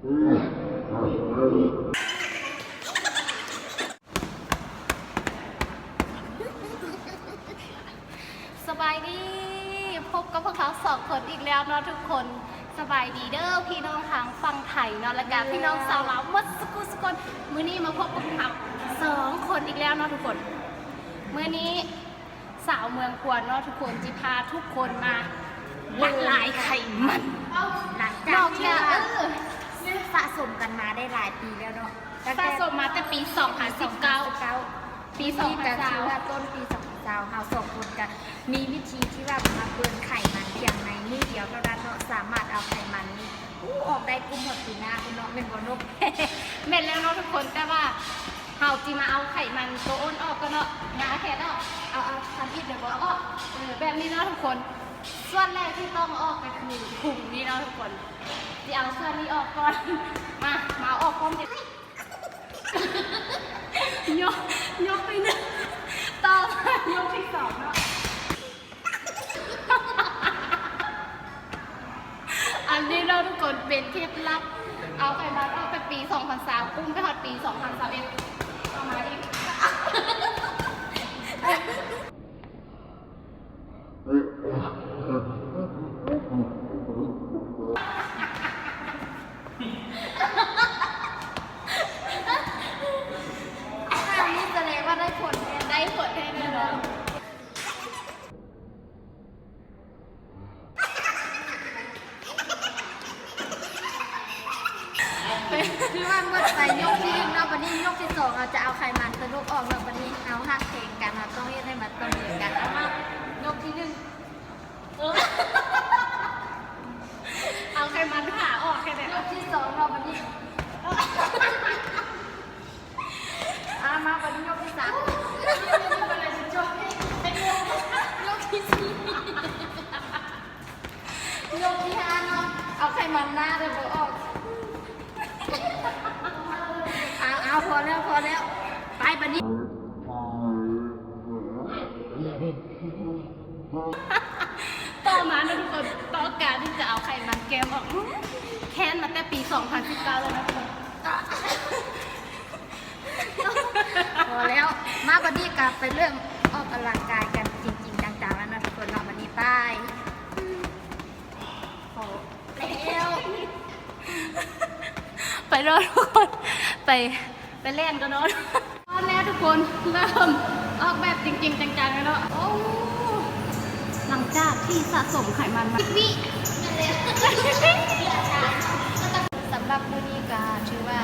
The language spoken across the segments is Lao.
ສະບາຍດີ ພົບກັບພວກເຮົາສອງຄົນອີກແລ້ວເນາະທຸກຄົນ. ສະບາຍດີເດີພີ່ນ້ອງທາງຝັ່ງໄທເນາະ ແລະກະ ແມ່ນແລ້ວ ພີ່ນ້ອງຊາວລາວໝົດສຸກຄູ່ສຸກຄົນ. ມື້ນີ້ມາພົບກັບພວກເຮົາສອງຄົນອີກແລ້ວເນາະທຸກຄົນ. ມື້ນີ້ ສາວເມືອງພວນເນາະທຸກຄົນ ຊິພາທຸກຄົນມາລະລາຍໄຂມັນ ຫຼັງຈາກທີ່ວ່າ ເອີ ສະສົມກັນມາໄດ້ຫຼາຍປີແລ້ວເນາະ ສະສົມມາແຕ່ປີສອງພັນສິບເກົ້າ ປີສອງພັນສິບເກົ້າ ປີສອງພັນຊາວ ກະຖືວ່າຕົ້ນປີສອງພັນຊາວ ເຮົາສອງຄົນກະມີວິທີທີ່ວ່າມາເບີນໄຂມັນພຽງໃນມື້ດຽວເທົ່ານັ້ນເນາະ ສາມາດເອົາໄຂມັນນີ້ ອອກໄດ້ກຸມຮອດປີໜ້າພຸ້ນເນາະ ແມ່ນບໍ່ນົກ? ແມ່ນແລ້ວເນາະທຸກຄົນ ແຕ່ວ່າ ເຮົາຊິມາເອົາໄຂມັນໂຕອ້ນອອກກ່ອນເນາະ ງາແຂນອອກ ເອົາ ເອົາທຳອິດແບບວ່າອອກ ເອີ ແບບນີ້ເນາະທຸກຄົນ. ສ່ວນແລກທີ່ຕ້ອງອອກກະຄືພຸງນີ້ເນາະທຸກຄົນ ຊິເອົາສ່ວນນີ້ອອກກ່ອນ ມາ ມາເອົາອອກພ້ອມກັນ ຍົກ ຍົກທີໜຶ່ງ ຕໍ່ມາຍົກທີສອງເນາະ. ອັນນີ້ເນາະທຸກຄົນ ເປັນເຄັດລັບ ເອົາໄຂມັນອອກແຕ່ປີສອງພັນຊາວ ກຸມໄປຮອດປີສອງພັນຊາວເອັດ ເອົາມາອີກ ອັນນີ້ສະແດງວ່າໄດ້ຜົນແທ້ ໄດ້ຜົນແທ້ແນ່ນອນ. ຄືວ່າໝົດໄປຍົກທີໜຶ່ງເນາະ ບັດນີ້ຍົກທີສອງ ເຮົາຈະເອົາໄຂມັນໂຕນົກອອກເນາະ ບັດນີ້ເຮົາຮັກແພງກັນ ເຮົາຕ້ອງເຮັດໃຫ້ມັນຕົງເຫືອນກັນ ເອົາມາ ຍົກທີໜຶ່ງ ເອົາໄຂມັນຂາອອກແຄ່ນັ້ນ ຍົກທີສອງເນາະ ບັດນີ້ ອ່າ ມາບັດນີ້ຍົກທີສາມ ຍົກທີສີ່ ຍົກທີຫ້າເນາະ ເອົາໄຂມັນໜ້າເດີບໍ່ອອກ ເອົາ ເອົາ ພໍແລ້ວ ພໍແລ້ວ ໄປບັດນີ້ ຕໍ່ມາເນາະທຸກຄົນ ຕ້ອງການທີ່ຈະເອົາໄຂມັນແກ້ມອອກ ແຄ້ນມາແຕ່ປີສອງພັນສິບເກົ້າແລ້ວເນາະທຸກຄົນ. ພໍແລ້ວ ມາບັດນີ້ກະໄປເລີ່ມອອກກຳລັງກາຍກັນຈິງໆຈັງໆແລ້ວເນາະທຸກຄົນເນາະ ບັດນີ້ໄປ ພໍແລ້ວ ໄປເນາະທຸກຄົນ ໄປ ໄປແລ່ນກັນເນາະ. ພ້ອມແລ້ວທຸກຄົນ ເລີ່ມອອກແບບຈິງໆຈັງໆແລ້ວເນາະ. ໂອ້ ຫຼັງຈາກທີ່ສະສົມໄຂມັນມາ ສິບວິ ສຳລັບມື້ນີ້ກະຖືວ່າ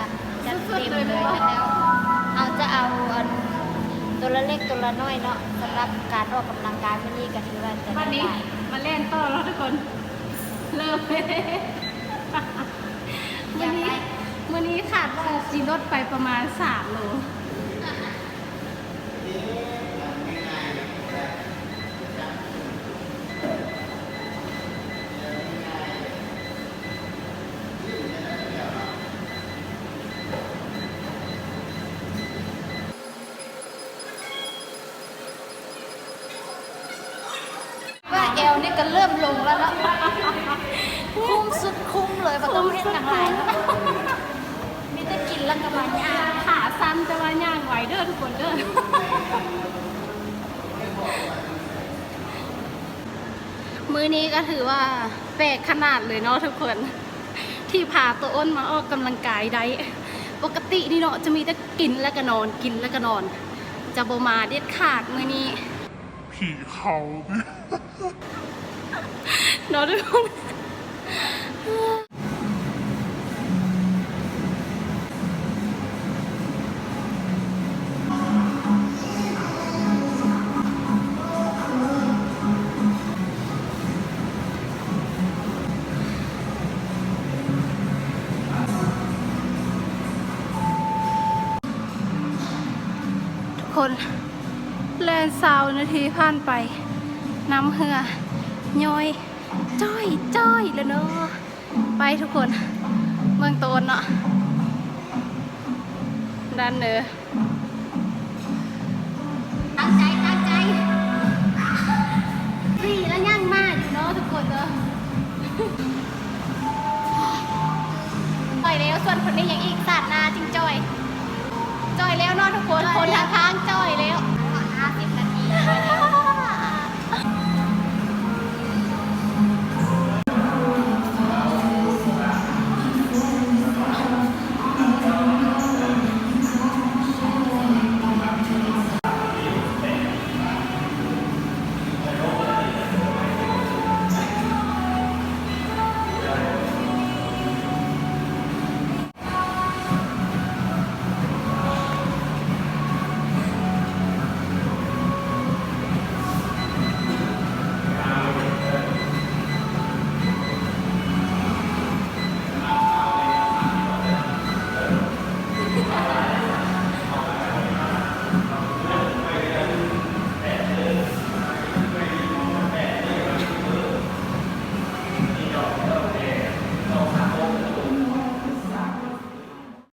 ຈັດເຕັມເລີຍແລ້ວ ເຮົາຈະເອົາອັນ ໂຕລະເລັກໂຕລະນ້ອຍເນາະ ສຳລັບການອອກກຳລັງກາຍມື້ນີ້ກະຖືວ່າຈະ ບັດນີ້ ມາແລ່ນຕໍ່ເນາະທຸກຄົນ ເລີ່ມ ມື້ນີ້ ມື້ນີ້ຄາດວ່າຊິລົດໄປປະມານສາມໂລ. ວ່າແອວນີ້ກະເລີ່ມລົງແລ້ວເນາະ ຄຸ້ມສຸດຄຸ້ມເລີຍ ບໍ່ຕ້ອງເຮັດຫຍັງຫຼາຍເນາະ ມີແຕ່ກິນແລ້ວກະມາຍ່າງ ຂາສັ້ນແຕ່ວ່າຍ່າງໄວເດີທຸກຄົນເດີ. ມື້ນີ້ກະຖືວ່າແປກຂະໜາດເລີຍເນາະທຸກຄົນ ທີ່ພາໂຕອ້ນມາອອກກຳລັງກາຍໄດ້ ປົກກະຕິນີ້ເນາະ ຈະມີແຕ່ກິນແລ້ວກະນອນ ກິນແລ້ວກະນອນ ຈະບໍ່ມາເດັດຂາດມື້ນີ້. ຜີເຂົາຕິ ເນາະທຸກຄົນ. ທຸກຄົນ ແລ່ນຊາວນາທີຜ່ານໄປ ນ້ຳເຫື່ອຍ້ອຍຈ້ອຍໆແລ້ວເນາະ. ໄປທຸກຄົນ ເບິ່ງໂຕນເນາະ ດັນເດີ ຕັ້ງໃຈ ຕັ້ງໃຈ ນີ້ລະຍັງມາຢູ່ເນາະທຸກຄົນເດີ. ໄປແລ້ວ ສ່ວນຄົນນີ້ຫຍັງອີກ? ຊາດໜ້າຈຶ່ງຈ່ອຍ. ຈ່ອຍແລ້ວເນາະທຸກຄົນ, ຄົນທາງຂ້າງຈ່ອຍແລ້ວ.